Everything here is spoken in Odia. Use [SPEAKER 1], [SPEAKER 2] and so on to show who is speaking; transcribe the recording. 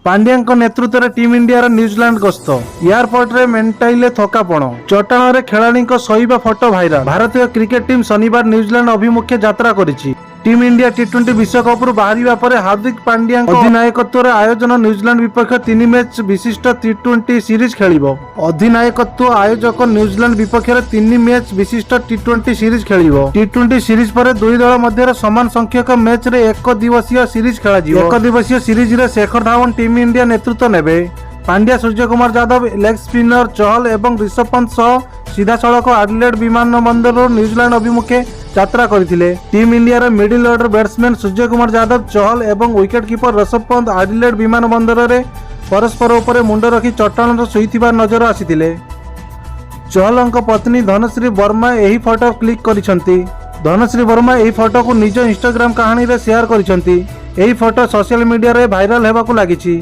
[SPEAKER 1] ପାଣ୍ଡ୍ୟାଙ୍କ ନେତୃତ୍ୱରେ ଟିମ୍ ଇଣ୍ଡିଆର ନ୍ୟୁଜିଲାଣ୍ଡ ଗସ୍ତ। ଏୟାରପୋର୍ଟରେ ମେଣ୍ଟାଇଲେ ଥକାପଣ। ଚଟାଣରେ ଖେଳାଳିଙ୍କ ଶୋଇବା ଫଟୋ ଭାଇରାଲ। ଭାରତୀୟ କ୍ରିକେଟ ଟିମ୍ ଶନିବାର ନ୍ୟୁଜିଲାଣ୍ଡ ଅଭିମୁଖେ ଯାତ୍ରା କରିଛି। ଟିମ୍ ଇଣ୍ଡିଆ ଟି-20 ବିଶ୍ୱକପରୁ ବାହାରିବା ପରେ ହାର୍ଦ୍ଦିକ ପାଣ୍ଡ୍ୟାଙ୍କ ଅଧିନାୟକତ୍ୱରେ ଆୟୋଜନ ନ୍ୟୁଜିଲାଣ୍ଡ ବିପକ୍ଷ ତିନି ମ୍ୟାଚ୍ ବିଶିଷ୍ଟ ଟି-20 ସିରିଜ ଖେଳିବ। ଅଧିନାୟକତ୍ୱ ଆୟୋଜକ ନ୍ୟୁଜିଲାଣ୍ଡ ବିପକ୍ଷରେ ତିନି ମ୍ୟାଚ୍ ବିଶିଷ୍ଟ ଟି-20 ସିରିଜ ଖେଳିବ। ଟି-20 ସିରିଜ ପରେ ଦୁଇ ଦଳ ମଧ୍ୟରେ ସମାନ ସଂଖ୍ୟକ ମ୍ୟାଚରେ ଏକ ଦିବସୀୟ ସିରିଜ ଖେଳାଯିବ। ଏକ ଦିବସୀୟ ସିରିଜରେ ଶିଖର ଧାୱନ ଟିମ୍ ଇଣ୍ଡିଆ ନେତୃତ୍ୱ ନେବେ। ପାଣ୍ଡ୍ୟା, ସୂର୍ଯ୍ୟକୁମାର ଯାଦବ, ଲେଗ ସ୍ପିନର ଚହଲ ଏବଂ ଋଷଭ ପନ୍ତ ସହ ସିଧାସଳଖ ଆଡିଲେଡ୍ ବିମାନ ବନ୍ଦରରୁ ନ୍ୟୁଜିଲାଣ୍ଡ ଅଭିମୁଖେ ଯାତ୍ରା କରିଥିଲେ। ଟିମ୍ ଇଣ୍ଡିଆର middle order batsman Suryakumar Yadav, Chahal ଏବଂ wicket keeper Rishabh Pant Adelaide ବିମାନ ବନ୍ଦରରେ ପରସ୍ପର ଉପରେ ମୁଣ୍ଡ ରଖି ଚଟାଣରେ ଶୋଇଥିବା ନଜର ଆସିଥିଲେ। ଚହଲଙ୍କ ପତ୍ନୀ ଧନଶ୍ରୀ ବର୍ମା ଏହି ଫଟୋ କ୍ଲିକ୍ କରିଛନ୍ତି। ଧନଶ୍ରୀ ବର୍ମା ଏହି ଫଟୋକୁ ନିଜ ଇନଷ୍ଟାଗ୍ରାମ କାହାଣୀରେ ସେୟାର କରିଛନ୍ତି। ଏହି ଫଟୋ ସୋସିଆଲ ମିଡିଆରେ ଭାଇରାଲ ହେବାକୁ ଲାଗିଛି।